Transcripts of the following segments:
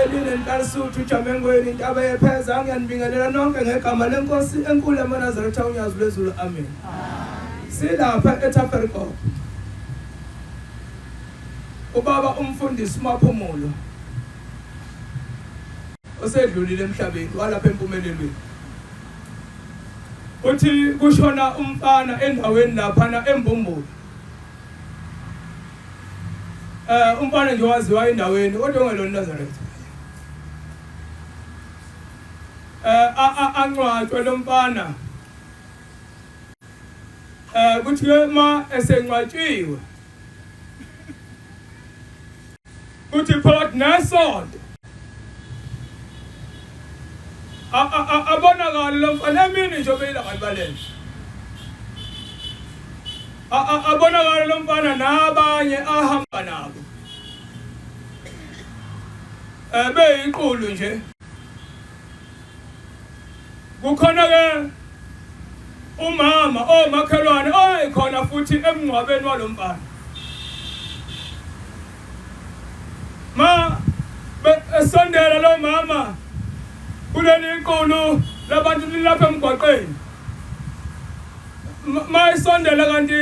Elinenhlalisuthi uJamengweni intaba yepheza ngiyanibingelela nonke ngegama lenkosi enkulu yamaNazaretha uNyazi lwezulu amen. Silapha eTafelkop. Ubaba umfundisi uMaphumulo osedlulile emhlabeni walapha empumelelweni. Uthi kushona umfana endaweni laphana eMbumbulu. Eh umfana nje waziwa endaweni kodwa ongelona Nazareth. Eh angcwatshwe lo mfana. Eh kuthi ma esengcwatshiwe kuthi phakathi nesonto abonakala lo mfana emini nje obeyilanga libalele abonakala lo mfana nabanye ahamba nabo um beyiqulu nje kukhona ke umama omakhelwane owayekhona futhi emngcwabeni walomfana ma esondela lo mama kuleli qulu labantu lilapha emgwaqeni ma isondela kanti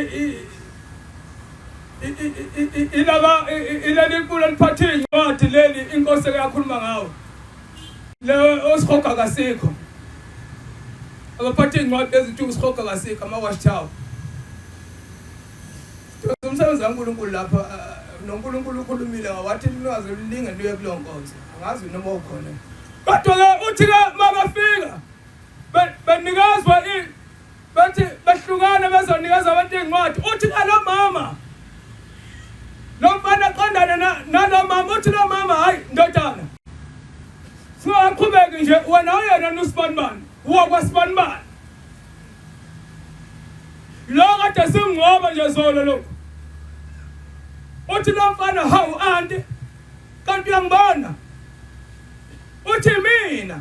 ilaba ileli qulu eliphathe incwadi leli inkosi ekakhuluma ngawo Le osihoga kasikho. Abaphathe incwadi ezithi usihoga kasikho ama watch tower. Umsebenzi kaNkulunkulu lapha eh, noNkulunkulu ukhulumile wathi ningaze lilinge niye kuleyo nkonzo. Angazi noma ukhona. Kodwa ke uthi ke mabafika benikezwa bathi behlukana bezonikeza abantu iy'ncwadi uthi nalo mama lo mfana aqondane nalo mama uthi lo mama hhayi ndodana singaqhubeki nje wena uyena nusibanibani wakwasibanibani lo kade singcoba nje zolo lokhu uthi lo mfana hawu anti kanti uyangibona uthi mina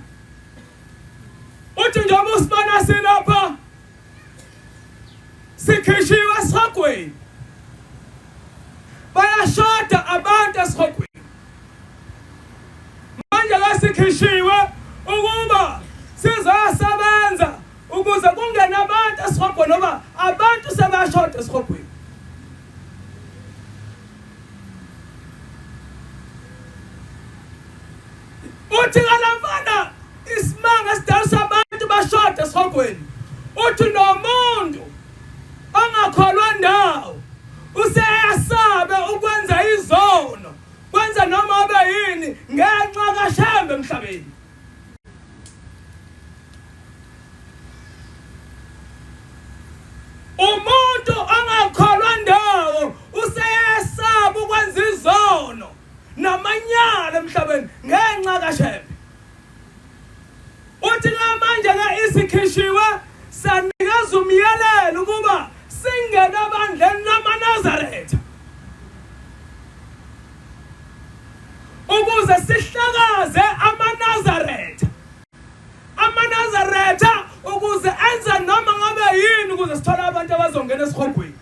Uthi njengoba usibona silapha sikhishiwe esihogweni. Bayashoda abantu esihogweni. Manje ke sikhishiwe ukuba sizosebenza ukuze kungene abantu esihogweni ngoba abantu sebashoda esihogweni. Uthi kalamfana isimanga esidalisa abantu bashode esihogweni. Uthi nomuntu ongakholwa ndawo useyasabe ukwenza izono kwenza noma abe yini ngenxa kaShembe emhlabeni. Umuntu ongakholwa ndawo useyesaba ukwenza izono namanyala emhlabeni ngenxa kaShembe. Uthi namanje ke isikhishiwe sanikeza umyalelo ukuba singene abandleni lamaNazaretha ukuze sihlakaze amaNazaretha amaNazaretha ukuze enze noma ngabe yini ukuze sithole abantu abazongena esihogweni.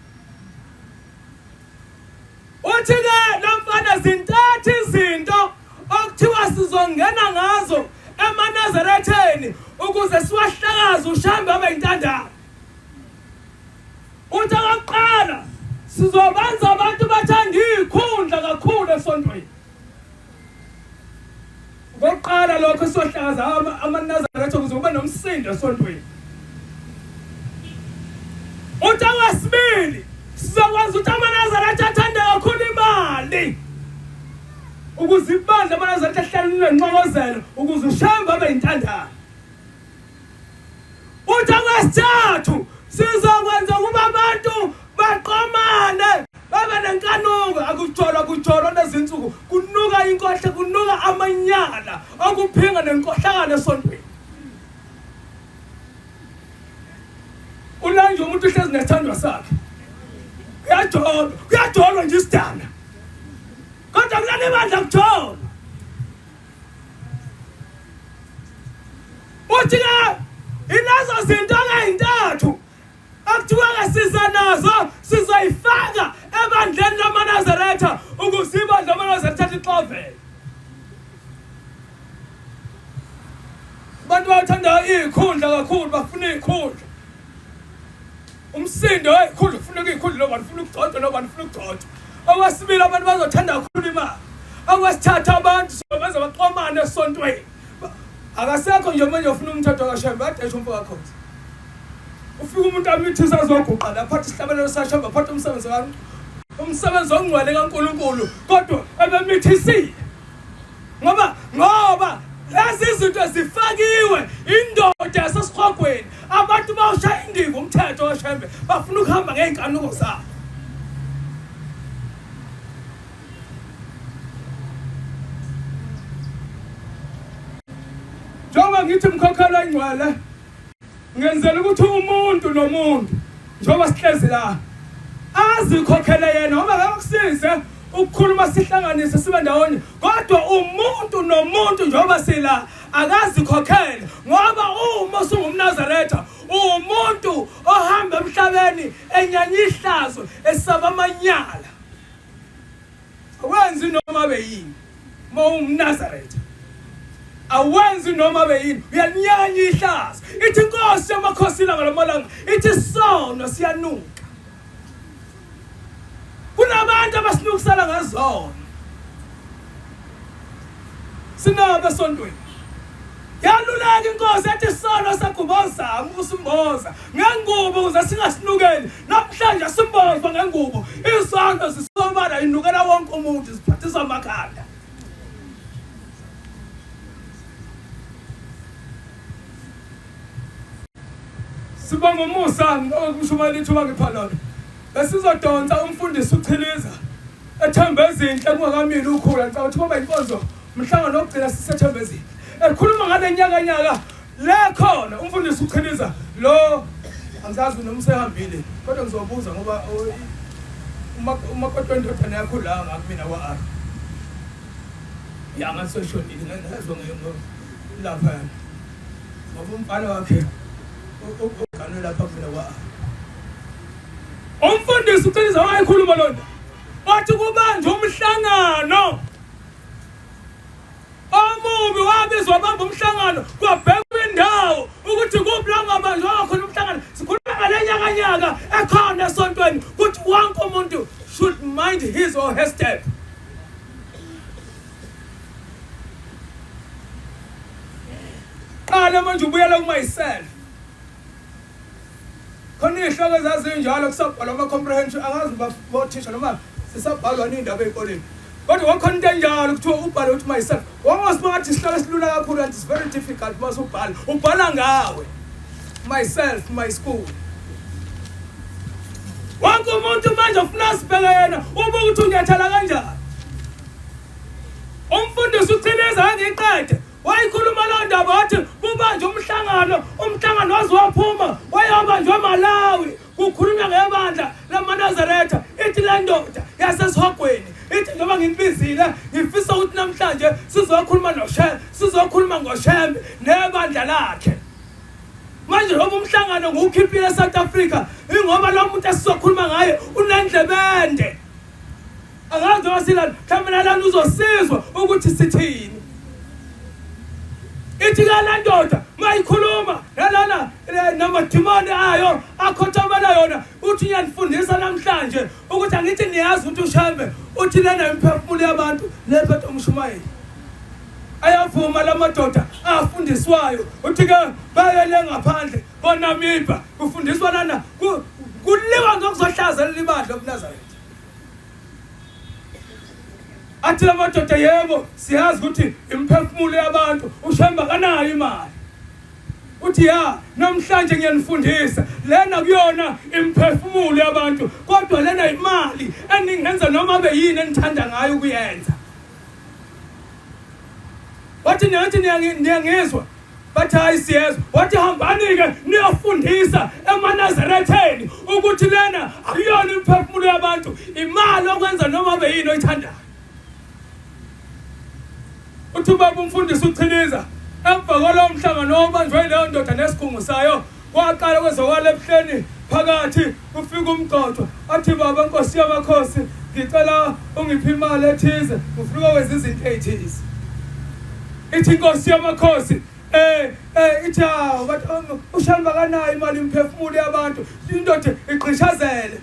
Uthi-ke lo mfana zintathu izinto okuthiwa sizongena ngazo emaNazaretheni ukuze siwahlakaze uShambe abe yintandane. Uthi okokuqala sizobenza abantu bathanda iy'khundla kakhulu esontweni. Okokuqala lokho siyohlakaza amaNazaretha ukuze kube nomsindo esontweni. Uthi okwesibili sizokwenza ukuthi amaNazaretha athande kakhulu imali ukuze ibandla amaNazaretha ahlale linenxokozelo ukuze uShembe abe yintandane. Uthi okwesithathu sizokwenza ukuba abantu baqomane babe nenkanuko akujolwa kujolwa lezinsuku kunuka inkohle kunuka amanyala okuphinga nenkohlakalo esontweni. Ulanje umuntu uhlezi nesithandwa sakhe kuyajolwa kuyajolwa nje isidana kodwa kuleli bandla kujolwa. Uthi ke ilezo zinto ezintathu akuthiwa ke siza nazo sizoyifaka ebandleni lamaNazaretha ukuze ibandla lamaNazaretha lixovele. kakhulu, bafuna iy'khundla. Umsindo weyikhundla, kufuneka iy'khundla nobani ufuna ukugcotshwa, nobani ufuna ukugcotshwa. Okwesibili, abantu bazothanda kakhulu imali. Okwesithathu, abantu sobenza baxhomane esontweni. Akasekho nje manje ofuna umthetho kaShembe, adesha umfo kaKhozi. Ufika umuntu amithisa azoguqa lapha athi isihlabelelo saShembe, aphathe umsebenzi ka umsebenzi ongcwele kaNkulunkulu, kodwa ebemithisile. Ngoba lezi zinto zifakiwe indoda yasesihogweni, abantu bawushaya indiva umthetho kaShembe, bafuna ukuhamba ngey'nkanuko zabo. Njengoba ngithi mkhokhelo ingcwele, ngenzela ukuthi umuntu nomuntu njengoba sihlezi la azikhokhele yena, ngoba ngeke kusize ukukhuluma sihlanganise sibe ndawonye, kodwa umuntu nomuntu njengoba sila akazikhokhele, ngoba uma usungumNazaretha uwumuntu ohamba emhlabeni enyanya ihlazo, esaba amanyala. Awenzi noma beyini uma ungumNazaretha, awenzi noma beyini, uyalinyanya ihlazo. Ithi inkosi yamakhosi ilanga lamalanga, ithi sono siyanuka. Kunabantu abasinukisela ngezona, sinabo esontweni. Yaluleka inkosi yathi sono sagubozama ukusimboza ngengubo ukuze singasinukeli. Namhlanje simbozwa ngengubo, izono zisobala, inukela wonke umuntu, ziphathisa amakhanda. Sibonga umusa ngokushumayela ithuba ngipha lona. Besizodonsa umfundisi uChiliza ethemba ezinhle kungakamili ukhula. Ngicabanga ukuthi kwaba inkonzo umhlangano wokugcina sisethemba ezinhle. Ekhuluma ngale nyakanyaka le khona umfundisi uChiliza lo, angisazi noma usehambile, kodwa ngizobuza ngoba umakoti wendodana yakho la ngakumina kwa-R. Ya, ngathi seshonile, ngezwa lapha ngoba umfana wakhe uganwe lapha kumina kwa-R. Umfundisi uChiliza wayekhuluma loo nto, wathi kubanjwe umhlangano omubi, wabizwa bamba umhlangano, kwabhekwa indawo ukuthi kuphi la ungabanjwanga khona umhlangano. Sikhuluma ngale nyakanyaka ekhona esontweni, ukuthi wonke umuntu should mind his or her step. Qala manje ubuyela ku-myself. Khona iy'hloko ezazinjalo kusabhalwa ama-comprehension, angazi bothisha noma sisabhalwa niy'ndaba ey'koleni, kodwa kwakhona into enjalo kuthiwa ubhale ukuthi myself. Wangosibona ngathi isihloko esilula kakhulu, and it's very difficult uma usubhala, ubhala ngawe, myself, my school. Wonke umuntu manje ufuna asibheke yena, ubuka ukuthi unyathela kanjani. Umfundisi uChiliza angiqede wayikhuluma loo ndaba, wathi kubanjwe umhlangano, umhlangano waze waphuma wayobanjwa eMalawi, kukhulunywa ngebandla lamaNazaretha. Ithi le ndoda yasesihogweni, ithi njengoba nginibizile, ngifisa ukuthi namhlanje sizokhuluma noShembe, sizokhuluma ngoShembe nebandla lakhe. Manje njengoba umhlangano ngiwukhiphile eSouth Africa, ingoba lo muntu esizokhuluma ngaye unendlebende, angazi noma silana, mhlawumbe nalana uzosizwa ukuthi sithini. Ithi ka le ndoda mayikhuluma nalana namadimoni ayo akhothamela yona, uthi ngiyanifundisa namhlanje ukuthi angithi niyazi ukuthi uShembe uthi lena imiphefumulo yabantu lephethe umshumayeli. Ayavuma la madoda afundiswayo, uthi ke bayele ngaphandle koNamibia kufundiswa lana, kuliwa ngokuzohlaza leli bandla lobuNazaretha. Athi la madoda, yebo siyazi ukuthi imiphefumulo yabantu, uShembe akanayo imali. Uthi ya, namhlanje ngiyanifundisa, lena kuyona imiphefumulo yabantu, kodwa lena imali eningenza noma abe yini enithanda ngayo ukuyenza. Wathi niyathi niyangizwa? Bathi hayi siyezwa. Wathi hambani-ke niyofundisa emaNazaretheni ukuthi lena akuyona imiphefumulo yabantu, imali okwenza noma abe yini oyithandayo. Uthi ubaba umfundisi uChiliza, emva kwalowo mhlangano obanjwe yileyo ndoda nesigungu sayo, kwaqala kwezokwala ebuhleni phakathi, kufika umgcotshwa athi, baba nkosi yamakhosi, ngicela ungiphe imali ethize, ngifuna ukwenza izinto ey'thize. Ithi inkosi yamakhosi, Ithi hawu bathi oh, ushani bakanayo imali imphefumulo yabantu indoda igqishazele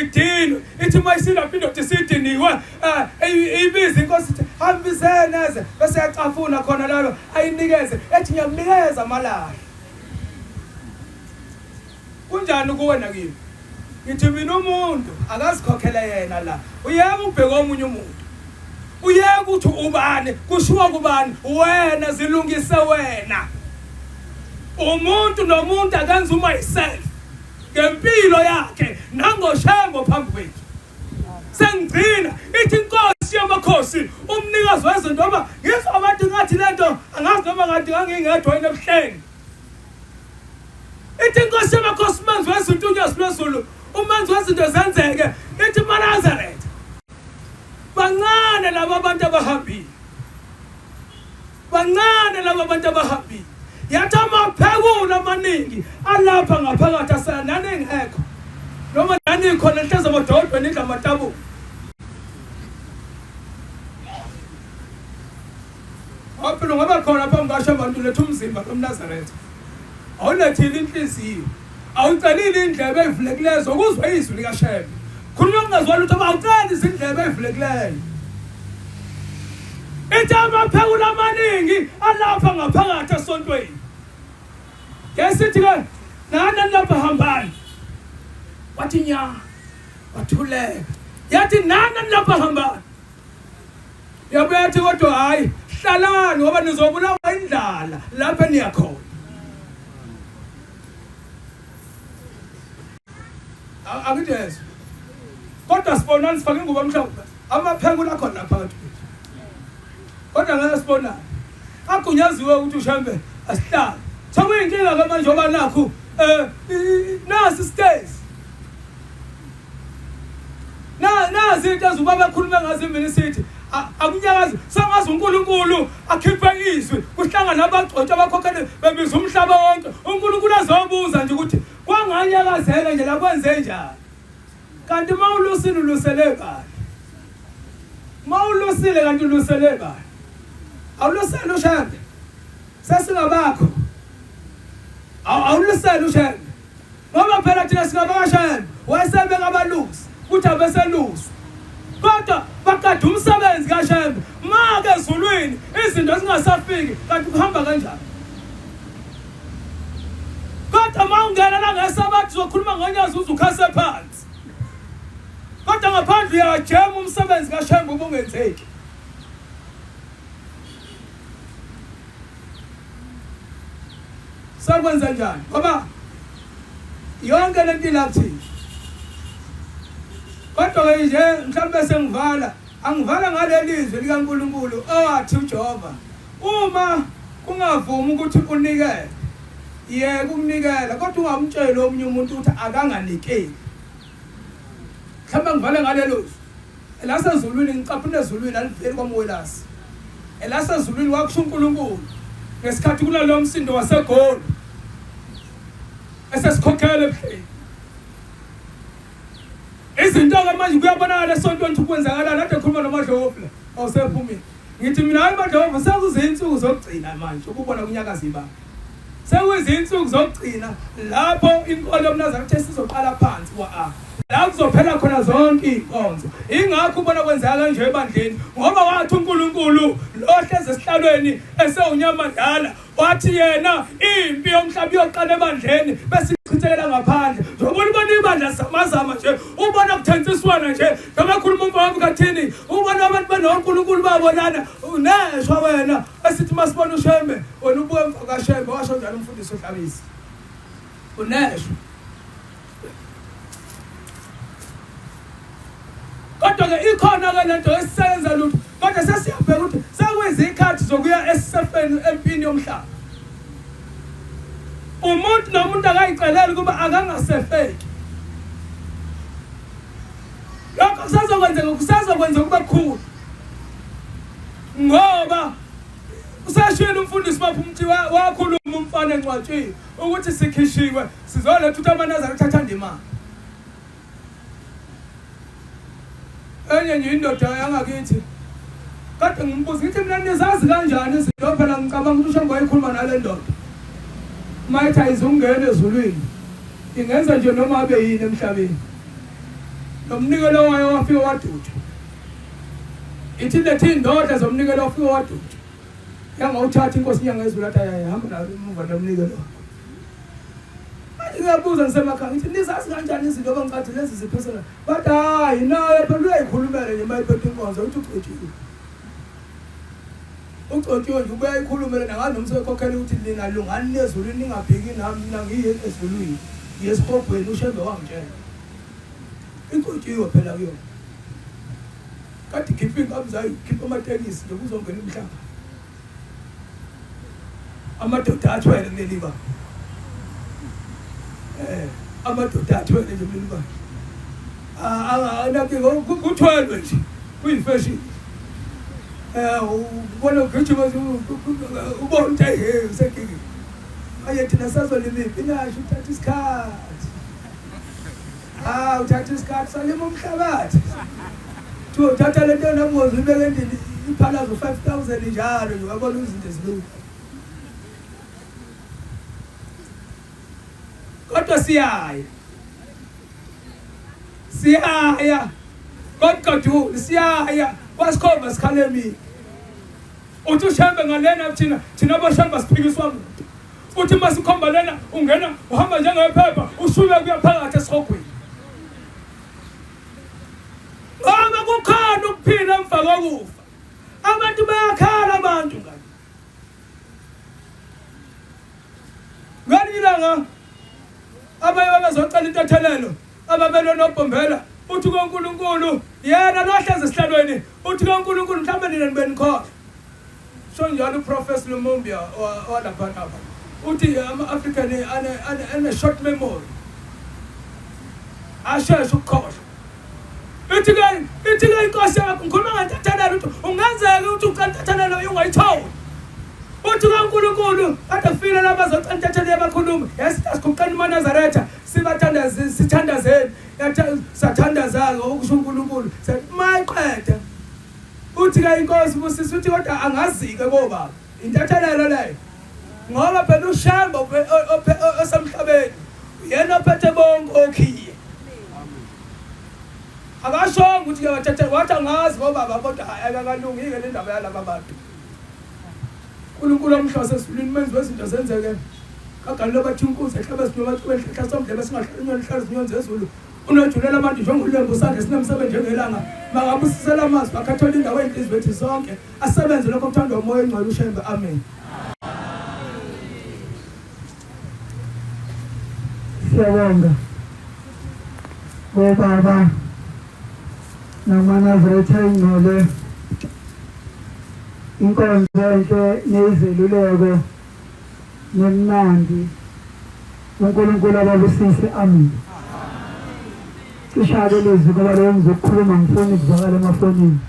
idinwe ithi uma isilapha indoda isidiniwe ibiza inkosi ithi hambisene eze bese yacafuna khona lalo ayinikeze ethi ngiyamnikeza amalahle Kunjani kuwena kimi? Ngithi mina umuntu akazikhokhele yena la. Uyeke ubheke omunye umuntu. Uyeke ukuthi ubani, kushiwo kubani, wena zilungise wena. Umuntu nomuntu akenza umyself ngempilo yakhe nangoshembo phambi kwethu. Sengigcina ithi inkosi yamakhosi umnikazi wezinto noma ngizwa abantu ngathi lento angazi noma ngathi ngangingedwa yini ebuhleni. Ithi inkosi yamakhosi umenzi wezinto unyazi lwezulu umenzi wezinto zenzeke ithi maNazaretha bancane laba abantu abahambile bancane laba abantu abahambile yathi amaphekula amaningi alapha ngaphakathi asala nani engekho noma nani khona nihlezi amadolobheni nidla amatabuku Waphela ungaba khona phambi kwasho abantu letha umzimba lomNazaretha. Awulethile inhliziyo. Awucelile indlebe ezivulekileyo zokuzwa izwi likaShembe. Khuluma kungazwa lutho awuceli izindlebe ezivulekileyo. Ithi amaphekula amaningi alapha ngaphakathi esontweni. Ngesithi ke nani lapha hambani. Wathi nya wathuleka. Yathi nani lapha hambani. Yabuya yathi kodwa hayi hlalani ngoba nizobulawa indlala lapho eniyakhona. Angithi yezwa. Kodwa sibonani sifake ingubo emhlophe. Amaphekula akhona lapha phakathi kwethu. Kodwa ngeke sibonane. Agunyaziwe ukuthi uShembe asihlale. Sekuyinkinga ke manje oba nakhu eh nasi stairs. Na nazi into ezubaba ekhuluma ngazo imini sithi akunyakazi sengazi uNkulunkulu akhiphe izwi kuhlangana abagcotshwa abakhokhele bebiza umhlaba wonke uNkulunkulu azobuza nje ukuthi kwanganyakazela nje la kwenze njani kanti uma ulusile ulusele bani uma ulusile kanti ulusele bani awulusele ushembe sesingabakho awulusele ushembe Ngoba phela thina singabakashembe wayesebeka abalusi ukuthi abeselusa kodwa bakade umsebenzi kaShembe make ezulwini izinto zingasafiki kanti kuhamba kanjani kodwa uma ungena la ngesabatha uzokhuluma ngonyazi uze ukhase phansi kodwa ngaphandle uyajema umsebenzi kaShembe ubungenzeki Sakwenza njani? Ngoba yonke lento ilathini. Kodwa ke nje mhlawumbe sengivala, angivala ngaleli zwi likaNkulunkulu owathi uJehova uma kungavumi ukuthi unikele, yeka ukunikela kodwa ungamtsheli omunye umuntu ukuthi akanganikeli. Mhlawumbe ngivale ngalelo zwi. Elasezulwini ngicaphuna ezulwini aliveli kwaMwelase. Elasezulwini wakusho uNkulunkulu ngesikhathi kunalowo msindo waseGoli esesikhokhela ebuhleni. Izinto-ke manje kuyabonakala esontweni ukuthi kwenzakalani ade ngikhuluma noMadlovu la awusephumile. Ngithi mina hayi Madlovu sekuzinsuku zokugcina manje ukubona kunyakaza ibandla. Sekuyizinsuku zokugcina lapho inkolo yobuNazaretha isizoqala phansi kwa-A. La kuzophela khona zonke iy'nkonzo. Ingakho ubona kwenzeka kanje ebandleni ngoba wathi uNkulunkulu lo ohlezi esihlalweni esewunyamandala wathi yena impi yomhlaba iyoqala ebandleni bese ichithekela ngaphandle. Njengoba ubona ibandla zamazama nje ubona kuthensiswana nje njengoba ekhuluma umfowabo kathini ubona abantu benonkulunkulu babo lana uneshwa wena Esithi masibona uShembe wena ubuke emva kaShembe washo njalo umfundisi uHlabisa. Uneshwa. Kodwa ke ikhona ke lento esisenza lutho kodwa sesiyabheka ukuthi sekuyizikhathi zokuya esisefeni empini yomhlaba. Umuntu nomuntu akayiceleli ukuba akangasefeki. Lokho kusazokwenzeka kusazokwenzeka kube kukhulu. Ngoba useshilo umfundisi Maphumuthi wakhuluma umfana encwatshiwe ukuthi sikhishiwe sizoletha ukuthi amaNazaretha athanda imali. Enye nje indoda yangakithi Kade ngimbuza ngithi mina nizazi kanjani izinto phela ngicabanga ukuthi uShembe wayekhuluma nale ndoda. Uma ethi ayizungena ezulwini ingenza nje noma abe yini emhlabeni. Lo mnikelo wayo wafika waduda. Ithi lethi indoda zomnikelo wafika waduda. Yangawuthatha inkosi inyanga yezulu athi ayahamba nayo emuva nomnikelo. Manje ngiyabuza ngisemakhaya ngithi nizazi kanjani izinto abangicathi lezi ziphesela Bathi hayi naye phela uyayikhulumela nje uma iphethe inkonzo uthi ugcotshiwe. Ugcotshiwe nje ubuye ayikhulumele nangani noma usekhokhela ukuthi nina lungani nezulwini ningabheki nami mina ngiye ezulwini. Ngiye esihogweni uShembe wangitshela. Igcotshiwe phela kuyona. Kade ikhipha iy'nkabi zayo ikhipha amatekisi nje kuzongena umhlaba. Amadoda athwele kuleli baba. Eh, amadoda athwele nje kuleli baba. Anake kuthwelwe nje kuyifashion. Eh, ubona ugijima ubona ukuthi hey usenkingeni. Manje thina sazolima ipinashi uthatha isikhathi. Ah, uthatha isikhathi salima umhlabathi. Thiwa uthatha lento nabungozi uyibeke endlini iphalazo 5000 njalo nje wabona izinto ezilula. Kodwa siyaya. Siyaya. Kodwa du siyaya. Kwasikhomba sikhalemile. Uthi uShembe ngalena thina thina boShembe siphikiswa muntu. Uthi uma sikhomba lena ungena uhamba njengephepha ushube kuya phakathi esihogweni. Ngoba kukhona ukuphila emva kokufa. Abantu bayakhala abantu ngani. Ngelinye ilanga abanye babezocela intethelelo ababelwe nobhombela uthi koNkulunkulu yena lohlezi esihlalweni uthi koNkulunkulu mhlawumbe nina nibe nikhona sho njalo uProfessor Lumumbia walapha lapha uthi ama-African ane-short memory asheshe ukukhohlwa ithi ke ithi ke inkosi yakho ngikhuluma ngentethelelo ukuthi ungenzeka ukuthi ucela intethelelo ungayitholi uthi kaNkulunkulu kade kufile laba bazocela intethelelo yabakhuluma yasithi asiguqeni uManazaretha sibathandaze sithandazeni sathandaza-ke okusho uNkulunkulu mayiqede uthi ke inkosi busisa uthi kodwa angazike kobaba intethelelo leyo ngoba phela uShembe osemhlabeni uyena ophethe bonke okhiye akashongo ukuthi ke wathethe wathi angazi ngobaba kodwa hayi akakalungile le ndaba yalaba bantu uNkulunkulu omhlose ezulwini menzi wezinto zenzeke kagalelo bathi inkunzi ehlaba ezinyoka bathi kwenhlahla somdlebe singahlala inyoni ihlala izinyoni zezulu unojulela abantu njengolembu usandla sinemsebenzi njengelanga makabusisela amazwi akhe athole indawo eyinhliziyo ethu sonke asebenze lokho okuthandwa umoya ongcwele uShembe amen Siyabonga bobaba namaNazaretha ingcwele inkonzo enhle neyizeluleko nemnandi uNkulunkulu ababusise amen cisha-ke lizwi ngoba leyo ngizokukhuluma ngifuni kuzwakala emafonini.